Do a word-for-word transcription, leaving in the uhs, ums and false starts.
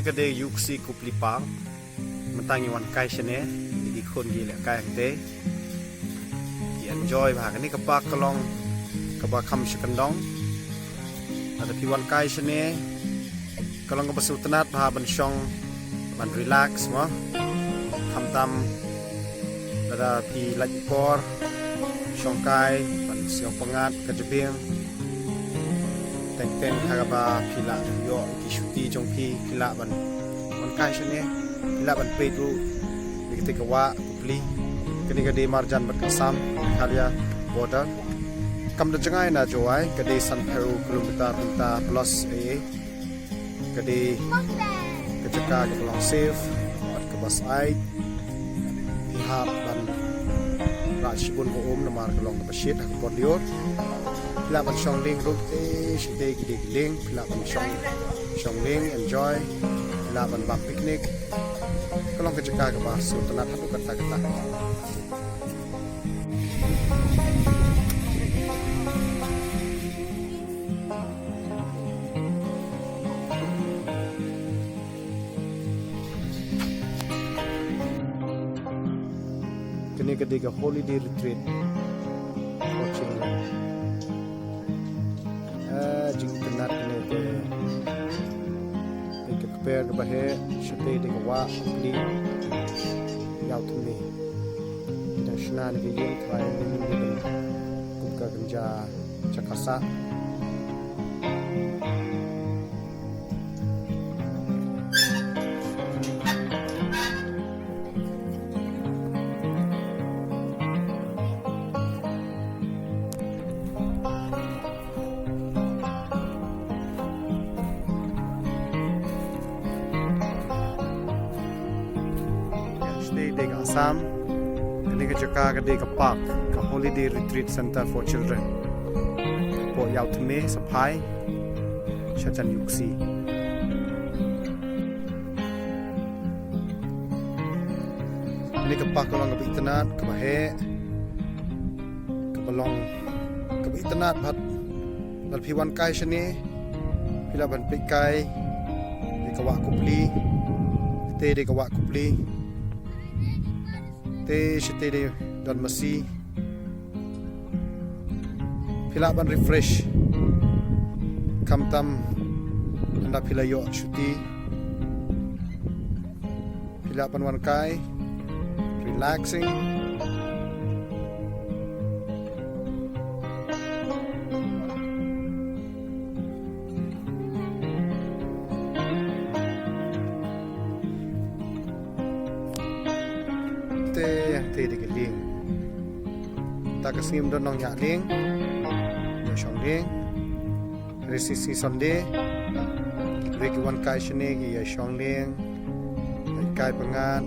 Ka dei Yuksi Kupli Park. Mynta ngi wan kai shane, ki khun ki leh kai hangtei. Ki enjoy bha. Kane ka park ka long kaba kham sha kyndong. Lada phi wan kai shane, ka long kaba sngewtynnat bha ban shong, ban relax mo. Khamtam lada phi lait por shong kai, ban sngewpyngngad ka jabieng. Teng teng ha kaba phi lah ïoh ki shuti jong phi, phi lah ban wan kai shane, phi lah ban peit ruh ïa kata ka wah Kupli. Kane ka dei marjan bad ka Assam Meghalaya border. Kam da jngai na Jowai, ka dei sanphew kilometer mynta plus, eh, ka dei ka jaka kaba long safe bad kaba shai. Phi hap ban rah shibun ka um namar ka long kaba shit ha ka por lyiur. Phi lah ban shong lieng ruh, te shatei ki dei ki lieng, phi lah ban shong, shong lieng, enjoy. Phi lah ban bam picnic. Ka long ka jaka kaba sngewtynnat haduh katta katta. Kane ka dei ka holiday retreat for children. Ah, jingitynnat kane te. Te ka kper kaba heh, shatei te ka wah Kupli, ïaw thymme. Ki dang shna ne ka ïing trai ne ka kum ka kynja Chakhesang. Shatei dei ka Assam. Kane ka jaka ka dei ka park, ka Holiday Retreat Center for Children. Hapoh ïaw thymme, sa phai sha jan Yuksi. Kane ka park ka long kaba itynnat, kaba heh, kaba long kaba itynnat bha. Lada phi wan kai shane, phi lah ban peit kai ïa ka wah Kupli. Te dei ka wah Kupli. Te shatei dei don masi. Phi lah ban refresh. Khamtam ynda phi la ïoh shuti, phi lah ban wan kai, relaxing. Te, te dei ka lieng. Ta ka sngi ym don nongñiah lieng. Ïoh shong lieng. Hynrei sngi Sunday, kiwei ki wan kai shane ki ïa shong lieng, ïa kai pyngngad.